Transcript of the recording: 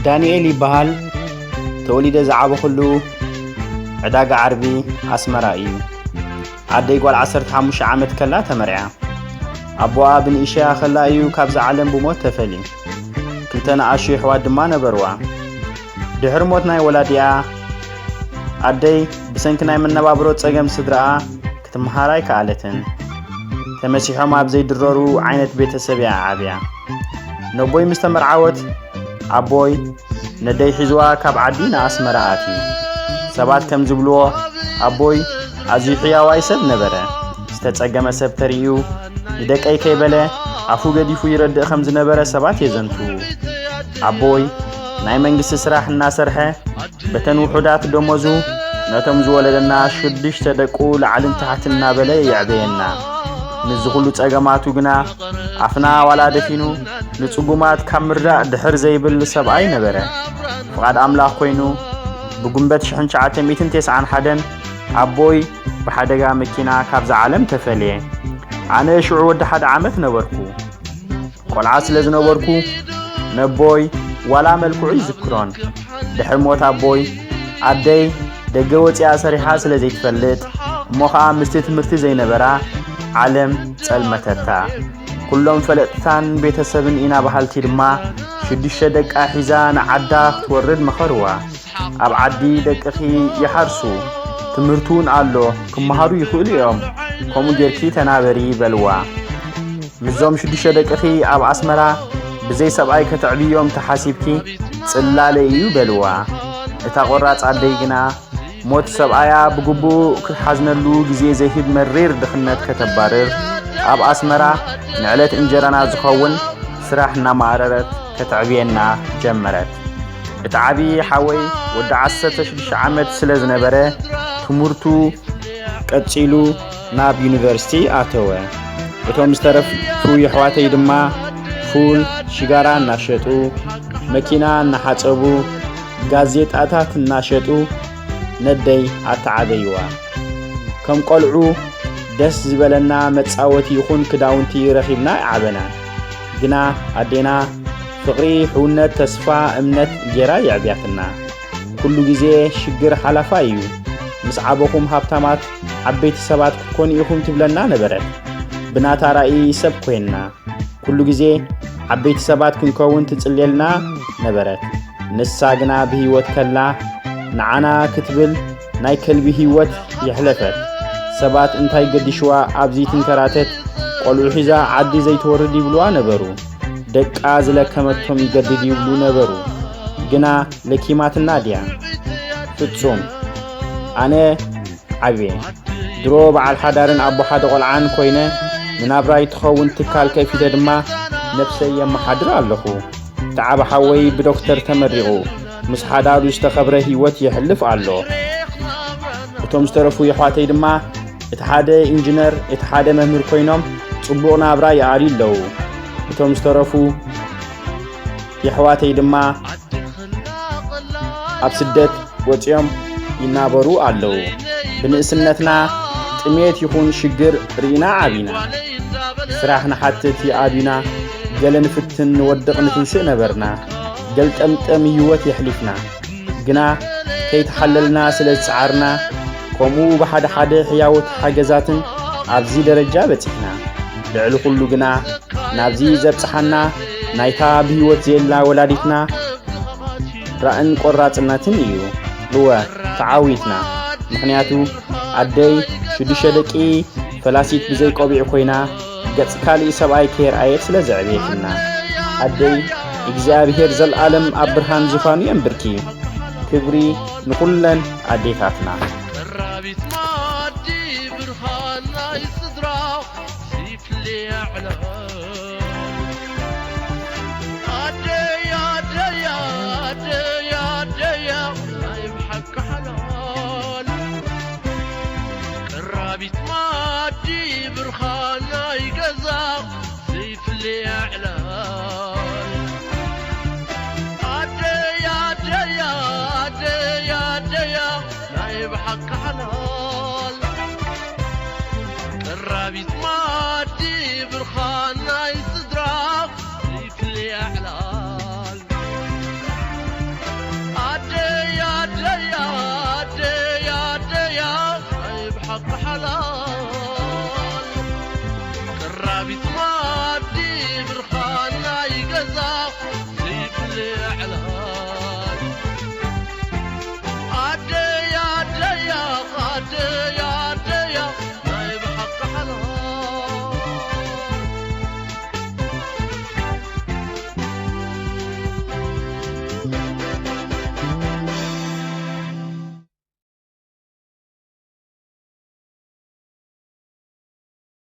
ዳንኤል ይበሃል። ተወሊደ ዝዓበኹሉ ዕዳጋ ዓርቢ ኣስመራ እዩ። ኣደይ ጓል ዓሰርተ ሓሙሽተ ዓመት ከላ ተመርዕያ። ኣቦኣ ብንእሽያ ከላ እዩ ካብዛ ዓለም ብሞት ተፈልዩ። ክልተ ንኣሽቱ ኣሕዋት ድማ ነበርዋ። ድሕሪ ሞት ናይ ወላዲኣ ኣደይ ብሰንኪ ናይ መነባብሮ ጸገም ስድራኣ ክትመሃር ኣይከኣለትን። ተመሲሖም ኣብ ዘይድረሩ ዓይነት ቤተሰብ እያ ዓብያ። ነቦይ ምስ ተመርዓወት ኣቦይ ነደይ ሒዝዋ ካብ ዓዲ ንኣስመራ ኣትዩ። ሰባት ከም ዝብልዎ ኣቦይ ኣዝዩ ሕያዋይ ሰብ ነበረ። ዝተጸገመ ሰብ ተርእዩ ንደቀይ ከይበለ ኣፉ ገዲፉ ይረድእ ከም ዝነበረ ሰባት የዘንቱ። ኣቦይ ናይ መንግስቲ ስራሕ እናሰርሐ በተን ውሑዳት ደሞዙ ነቶም ዝወለደና ሽዱሽተ ደቁ ላዕልን ታሕትን እናበለ የዕበየና። ምስዚ ኩሉ ጸገማቱ ግና ኣፍና ዋላ ደፊኑ ንጽጉማት ካብ ምርዳእ ድሕር ዘይብል ሰብኣይ ነበረ። ፍቓድ ኣምላኽ ኮይኑ ብጉንበት ሽሕን ትሽዓተ ሚእትን ተስዓን ሓደን ኣቦይ ብሓደጋ መኪና ካብዛ ዓለም ተፈልየ። ኣነ ሽዑ ወዲ ሓደ ዓመት ነበርኩ። ቆልዓ ስለ ዝነበርኩ ነቦይ ዋላ መልክዑ ይዝክሮን። ድሕሪ ሞት ኣቦይ ኣደይ ደገ ወፂኣ ሰሪሓ ስለ ዘይትፈልጥ እሞ ኸዓ ምስቲ ትምህርቲ ዘይነበራ ዓለም ጸልመተታ። ኩሎም ፈለጥታን ቤተሰብን ኢና በሃልቲ ድማ ሽዱሽተ ደቃ ሒዛ ንዓዳ ክትወርድ መኸርዋ። ኣብ ዓዲ ደቅኺ ይሓርሱ፣ ትምህርቲ እውን ኣሎ፣ ክመሃሩ ይኽእሉ እዮም፣ ከምኡ ጌርኪ ተናበሪ በልዋ። ምስዞም ሽዱሽተ ደቅኺ ኣብ ኣስመራ ብዘይ ሰብኣይ ከተዕብዮም ተሓሲብኪ ጽላለ እዩ በልዋ። እታ ቆራጽ ኣደይ ግና ሞት ሰብኣያ ብግቡእ ክትሓዝነሉ ግዜ ዘይህብ መሪር ድኽነት ከተባርር ኣብ ኣስመራ ንዕለት እንጀራና ዝኸውን ስራሕ እናማእረረት ከተዕብየና ጀመረት። እቲ ዓቢ ሓወይ ወዲ ዓሰርተ ሽዱሽተ ዓመት ስለ ዝነበረ ትምህርቱ ቀጺሉ ናብ ዩኒቨርሲቲ ኣተወ። እቶም ዝተረፉ የሕዋተይ ድማ ፉል፣ ሽጋራ እናሸጡ፣ መኪና እናሓጸቡ፣ ጋዜጣታት እናሸጡ ነደይ ኣተዓበይዋ። ከም ቆልዑ ደስ ዝበለና መጻወቲ ይኹን ክዳውንቲ ረኺብና ኣይዓበናን። ግና ኣዴና ፍቕሪ፣ ሕውነት፣ ተስፋ፣ እምነት ጌራ የዕብያትና። ኩሉ ግዜ ሽግር ሓላፋይ እዩ። ምስ ዓበኹም ሃብታማት ዓበይቲ ሰባት ክትኮኑ ኢኹም ትብለና ነበረት። ብናታ ራእይ ሰብ ኮይንና። ኩሉ ግዜ ዓበይቲ ሰባት ክንከውን ትጽልየልና ነበረት። ንሳ ግና ብህይወት ከላ ንዓና ክትብል ናይ ከልቢ ህይወት የሕለፈት። ሰባት እንታይ ገዲሽዋ ኣብዚ ትንከራተት፣ ቆልዑ ሒዛ ዓዲ ዘይትወርድ ይብልዋ ነበሩ። ደቃ ዝለከመቶም ይገድድ ይብሉ ነበሩ። ግና ለኪማትና ድያ? ፍጹም። ኣነ ዓብየ። ድሮ በዓል ሓዳርን ኣቦ ሓደ ቆልዓን ኮይነ ንናብራይ ትኸውን ትካል ከፊተ ድማ ነብሰይ የመሓድር ኣለኹ። እቲ ዓቢ ሓወይ ብዶክተር ተመሪቑ ምስ ሓዳሩ ዝተኸብረ ህይወት የሕልፍ ኣሎ። እቶም ዝተረፉ የሕዋተይ ድማ እቲ ሓደ ኢንጂነር፣ እቲ ሓደ መምህር ኮይኖም ጽቡቕ ናብራ ይኣልዩ ኣለዉ። እቶም ዝተረፉ የሕዋተይ ድማ ኣብ ስደት ወጺኦም ይናበሩ ኣለዉ። ብንእስነትና ጥሜት ይኹን ሽግር ርኢና ዓቢና። ስራሕ ንሓትት ይኣቢና፣ ገለ ንፍትን ንወድቕ ንትንስእ ነበርና። ገልጠምጠም ህይወት የሕሊፍና። ግና ከይተሓለልና ስለ ዝጸዓርና፣ ከምኡ ብሓደ ሓደ ሕያዎት ሓገዛትን ኣብዚ ደረጃ በጺሕና። ልዕሊ ኩሉ ግና ናብዚ ዘብጽሓና ናይታ ብህይወት ዘየላ ወላዲትና ራእን ቆራጽነትን እዩ። እወ፣ ተዓዊትና። ምኽንያቱ ኣደይ ሽዱሽተ ደቂ ፈላሲት ብዘይ ቆቢዕ ኮይና ገጽ ካልእ ሰብኣይ ከየርኣየት ስለ ዘዕበየትና። ኣደይ እግዚኣብሔር ዘልኣለም ኣብ ብርሃን ዙፋኑ የንብርኪ። ክብሪ ንኹለን ኣዴታትና። ቀራቢት ማዲ ብርሃን ናይ ስድራ ዘይፍለ ዕላል። ኣደይ ኣደይ ኣደይ ኣደይ ናይ ብሓቂ ሓላል። ቀራቢት ማዲ ብርሃን ናይ ገዛ ዘይፍለ ዕላል። ኣደይ ኣደይ ኣደይ ኣደይ ናይ ብሓቂ ሓላል። ቀራቢት ማዲ ብርሃን